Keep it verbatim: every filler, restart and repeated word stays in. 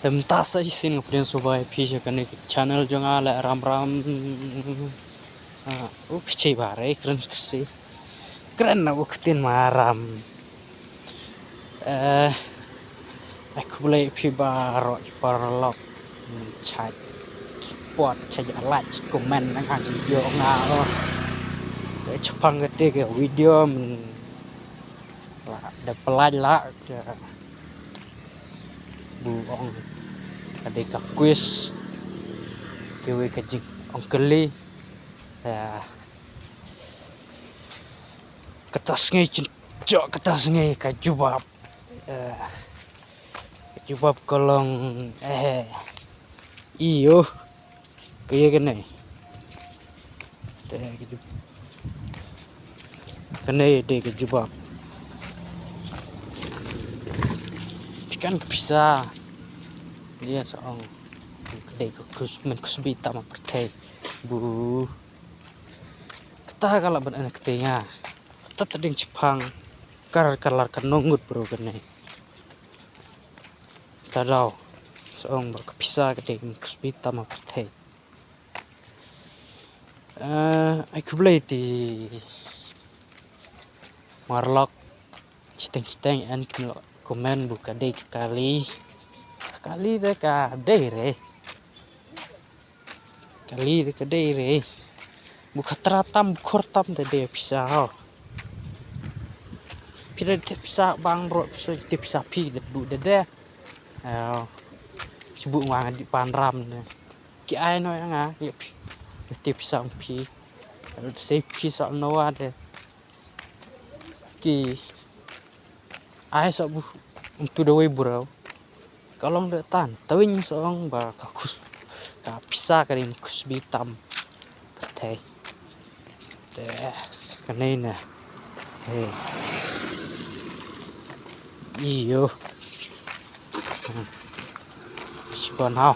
Te mynta sa shisien nga pdiang sngewbha ïa phi sha kane ka channel jong nga, Lehramram. Ah, u phi chei ba re kren Khasi. Kren na u ktien Maram. Eh, ai khublei ïa phi baroh ki paralok. Chait support, chait like, comment na ka video nga, oh. Te chaphang kata ka video, mm, la da pynlait la ka bu ong ka dei ka quiz, kiwei ka jingong kylli. Ya. Kata sngi jong kata sngi ka jubab. Eh, ka jubab ka long, eh, ïoh. Ka ïa kane. Te ka jub-, kane dei ka jubab. Phi kan ka pisa. Ïa sa ong. Ka dei ka khus-, mynkhusbi tam ha pyrthei. Bu. Kata ka lah ban ïa kata nga. Kata ta ding chaphang. Kar kalar ka nongut bro kane. Tadau. Sa ong ba ka pisa ka dei mynkhusbi tam ha pyrthei. Eh, ai khublei ti marlok. Chiteng chiteng en kin lo comment bu ka dei ka kali. Kali te ka dei re. Kali te ka dei re. Bu khatra tam, bu khor tam te dei pisa ho. Phi da te pisa bang bro, pisa te pisa phi da bu da de. Ayo. Sibu nga nga di pan ram ne. Ki ai no ïa nga, ïa phi. Te pisa phi. Te pisa no wa de. Ki ai sa bu, um tu da wei bro. Ka long da tan, tawing sa ong ba ka khus, ka pisa ka dei mynkhusbi tam. Pyrthei. Te, kane na. He. Ïoh. Hmm. Shibun hau.